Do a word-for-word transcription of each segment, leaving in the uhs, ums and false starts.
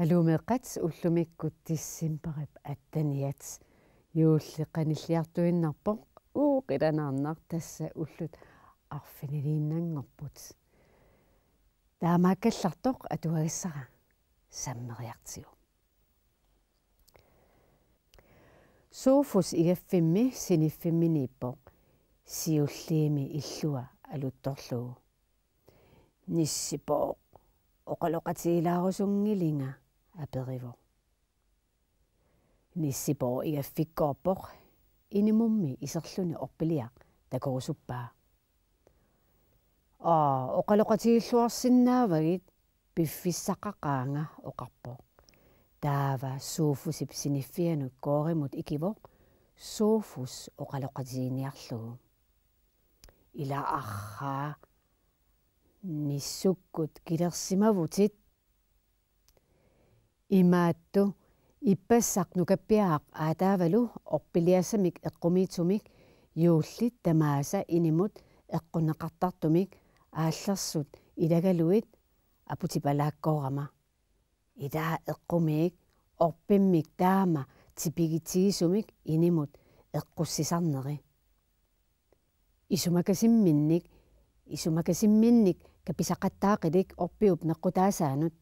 Aluu meeqqat, ullumikkut decembarip atteniat juulli qanilliartuinnarpoq, uu qilanaarnaq, tassa ullut arfiniliinnanngorput. Taamaakkallartoq atuagassara sammeriartigu. Sofus igaffimmi siniffimminiippoq siulliimi illua aluttorlugu. Nissipooq, oqaloqatigilaarusunngilinga? Aperivoq. Nissipooq igaffikkoorpoq, inimummi iserluni orpiliaq takorusuppaa. Aa, oqaloqatigilluarsinnaavagit, piffissaqaqaanga, oqarpoq. Taava Sofusip siniffianut koorimut ikivoq Sofus oqaloqatiginiarlugu. Ila arraa, nissukkut kilersimavutit. Imaattoq ippassaq nukappiaraq aataavalu orpiliassamik eqqumiitsumik juullit tamaasa inimut eqqunneqartartumik aallersut ilagalugit aputipalaakkoorama. Ila eqqumiik orpimmik taama tipigitsigisumik inimut eqqussisarneri. Isumakasimminnik, isumakasimminnik kapisaqattaaqilik orpiup meqqutaasaanut.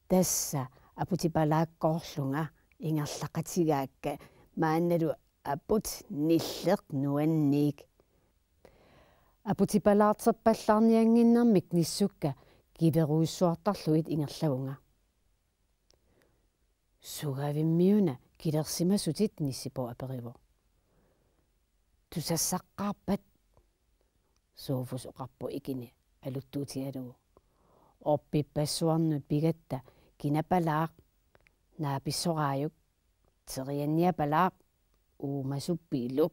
Tassa aputipalaakkoorlunga ingerlaqatigaakka, maannalu aput nilleq nuanniik. Aputipalaarterpallaarniannginnermik nissukka kiverujussuartarlugit ingerlavunga. Sugavimmiuna kilersimasutit? Nissipooq aperivoq. Tusassaqqaarpat? Sofus oqarpoq ikini aluttuutigalugu. Orpippassuarnut pigatta kinapalaaq, naapissoraajuk, terianniapalaaq, uumasupiluk.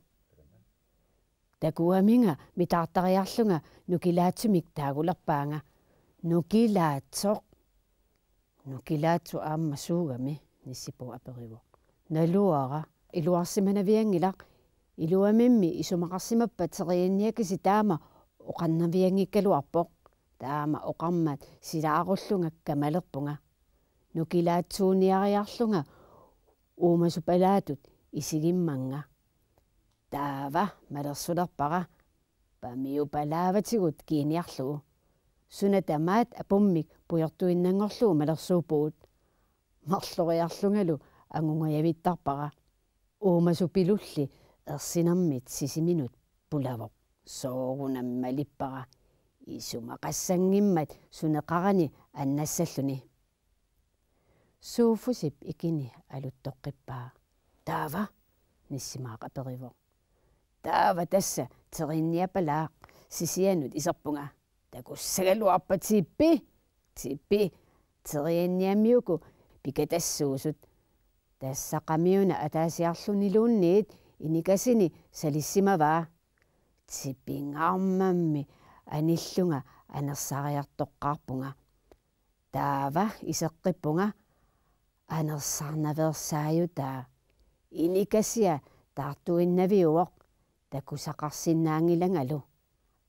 Takugaminga mitaartariarlunga nukilaatsumik taagulerpaanga. Nukilaatsoq? Nukilaatsoq aamma suugami? Nissipooq aperivoq. Naluara, iluarsimanavianngilaq. Iluamimmi isumaqarsimappat terianniakisi taama oqarnavianngikkaluarpoq. Taama oqarmat silaarullunga kamalerpunga. Nukilaatsuuniariarlunga uumasupalaatut isigimmannga. Taava malersulerpara, pamiupalaavatigut kiiniarlugu. Suna tamaat apummik pujortuinnanngorlugu malersuuppugut. Marloriarlungalu angungajavittarpara. Uumasupilulli ersinermit sisiminut pulavoq. Soorunami malippara, isumaqassanngimmat suneqarani annassalluni. Sofusip ikini aluttoqqippaa. Taava? Nissimaaq aperivoq. Taava tassa terianniapalaaq sisianut iserpunga. Takussagaluarpat, Tipi? Tipi, terianniammi uku pikatassuusut. Tassaqamiuna ataasiarluniluunniit inikasini salissimavaa. Tipingaarmammi anillunga anersaariartoqqaarpunga. Taava iseqqippunga anersaarnaveersaajutaa. Inikasia taartuinnaviuvoq takusaqarsinnaanngilangalu.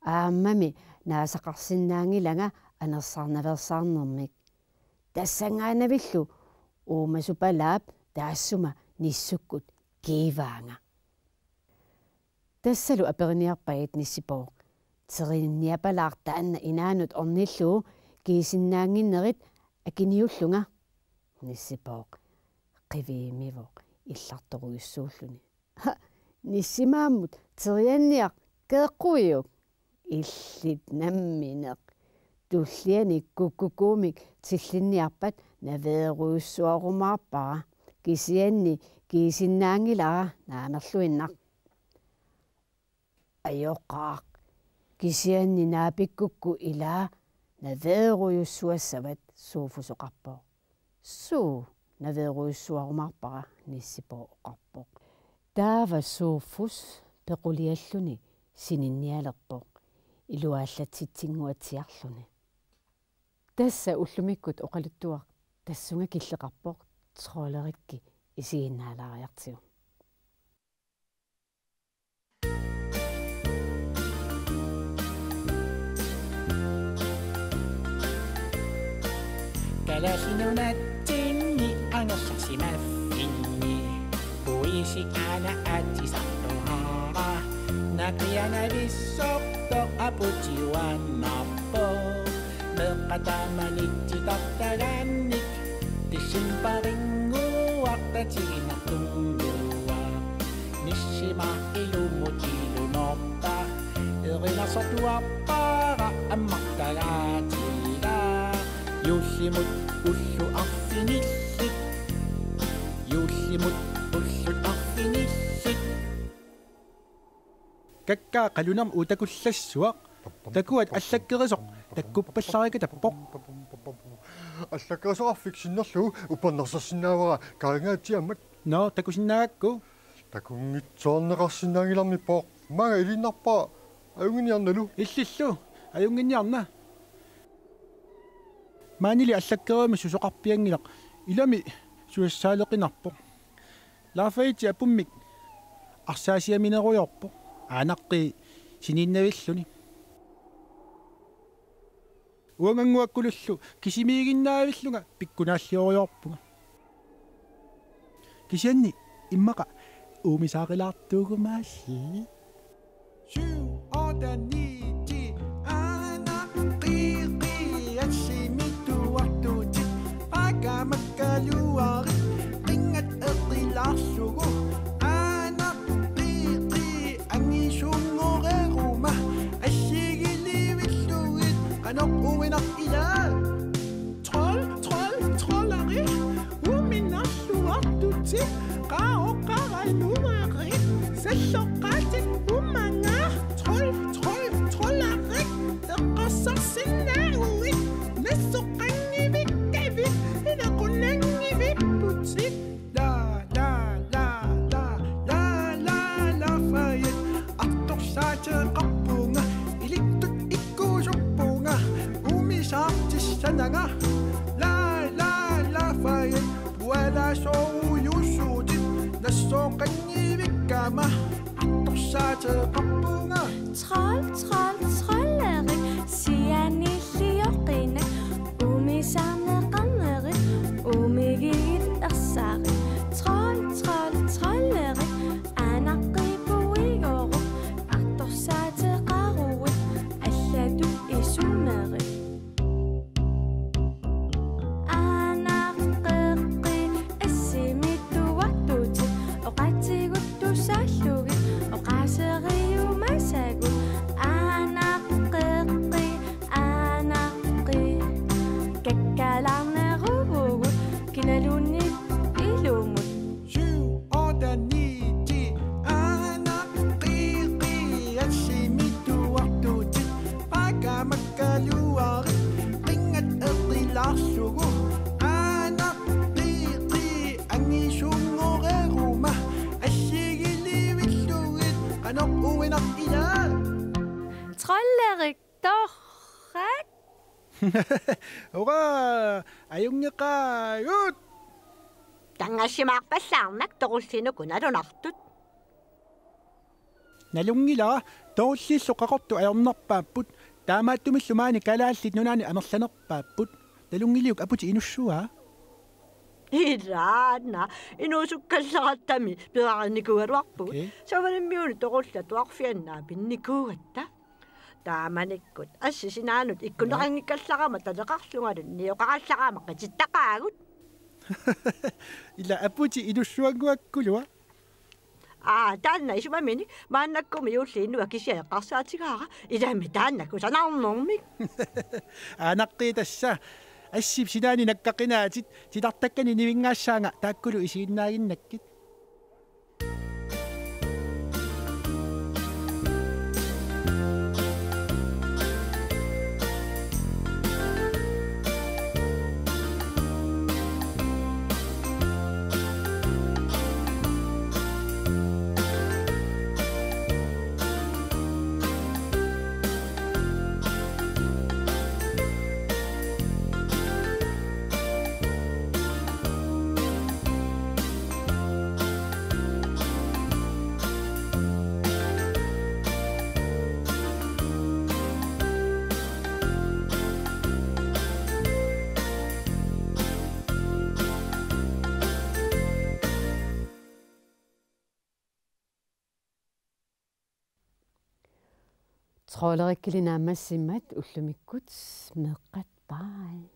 Aammami naasaqarsinnaanngilanga anersaarnaveersaarnermik. Tassanngaannavillu uumasupalaap taassuma nissukkut kiivaanga. Tassalu aperiniarpagit, Nissipooq. Terianniapalaaq taanna inaanut ornillugu kiisinnaannginnerit akiniullunga. Nissipooq qiviimivoq illartorujussuulluni. Ha, Nissimaammut terianniaq keeqquiuk? Illit nammineq. Tulliani kukkukuumik tillinniarpat naveerujussuarumaarpara. Kisianni kiisinnaanngilara naamerluinnaq. Ajoqaaq. Kisianni naapikkukku ilaa naveerujussuassavat, Sofus oqarpoq. Suu, naveerujussuarumaarpara, Nissipooq oqarpoq. Taava Sofus pequlialluni sininnialerpoq iluaallatsitsinnguatsiarluni. Tassa ullumikkut oqaluttuaq tassunga killeqarpoq, Trolderikki isiginnaalaariartigu. Kalaallit Nunaat. Nersorsimaffinni puisit aana aatsisartuaara. Naqianavissortoq aputiuaannarpoq. Meeqqat taamani titartagaannik decembarinnguaq tatiginartunnguaq. Nissimaaq ilumut ilumoorpa. Erinarsortuarpara ammartagaatila. Juullimut ullut arfinillit. Juullimut ullut arfinillit. Kakkaak qalunermik uutakullassuaq. Takuat allakkerisoq takkuppallaarikatappoq. Allakkerisoqarfik sinnerlugu uppernarsarsinnaavara kaangaatsiammat. Nå, takusinnaagakku. Takunngitsoorneqarsinnaanngilarmi Poq. Maanga iliinnarpara. Ajunnginiarnalu. Illillu. Ajunnginiarna. Maanili allakkerimik susoqarpianngilaq. Ilami suassaaleqinarpoq. Lafayette apummik arsaasiaminerujoorpoq. Aanaqqii siniinnavilluni. Uangannguakkulullu kisimiiginnaavillunga pikkunaalliurujoorpunga. Kisianni immaqa uumisaarilaartuugumaalli. Syv, otte, ni, ti. Aana, qi, qi, assimituartutit. Pakamakkaluarit. Qingat eqilaarlugu. Aana, qi, qi, angisunngoreeruma. Assigilivillugit qanoq uinaq ilaa. Trold, trold, trolderik. Uuminarluartutit. Qaoqqaraluarit. Salloqqaatit uumanga. Trold, trold, trolderik. Eqqarsarsinnaaguit. Nassoqanngivikkavit. Inequnnanngivipputit. La, la, la, la, la, la, Lafayette. Artorsaateqarpunga, ilittut ikkusuppunga, uumisaartissananga. La, la, Lafayette, pualaasorujuussuutit, nassoqanngivikkama, artorsaateqarpunga. Trold, trold, trolderik, sianiillioqqiinnaq, uumisaarneqarnerit, uumigiit ersarit. Trold, trold, trolderik, aanaqqii puigooruit, artorsaateqaruit, allatut isumerit. Aanaqqeqqi assimituartutit, oqaatsigut tusaallugit, oqaaseriumasagut. Aanaqqeqqi, aanaqqi, kakkalaarneruvugut, kinaluunniit ilumut. Syv, otte, ni, ti. Aana, qi, qi, assimituartutit. Pakamakkaluarit. Qingat eqilaarlugu. Aana, qi, qi, angisunngoreeruma. Assigilivillugit qanoq uinaq ilaa. Trolderik. Torrak. Hurraa! Ajunngeqaagut! Tanngassimaarpallaarnak torullinuku nalunartut. Nalunngilara, torulliillu qaqortut ajornarpaapput, taamaattumillu maani Kalaallit Nunaanni amerlanerpaapput. Nalunngiliuk aputit inussua? Ilaana, inuusukkallarattami piareernikuugaluarpugut. Okay. Savanimmiuni torullat atuarfianni naapinnikuugatta. Taamanikkut assi sinaanut ikkunneqanngikkallarama taleqarlungalu nioqarallarama qitittaqaagut. Ila aputit inussuannguakkulua. Aa, taanna isumaminik maannakkumi juulli inua kisiat eqqarsaatigaara, ilami taanna kusanarnermik. Aanaqqii tassa. Assip sinaani nakkaqinaatit, titartakkani nivinngaassaanga taakkulu isiginnaaginnakkit. Trollerikkili naammassimmat ullumikkut meeqqat, bye.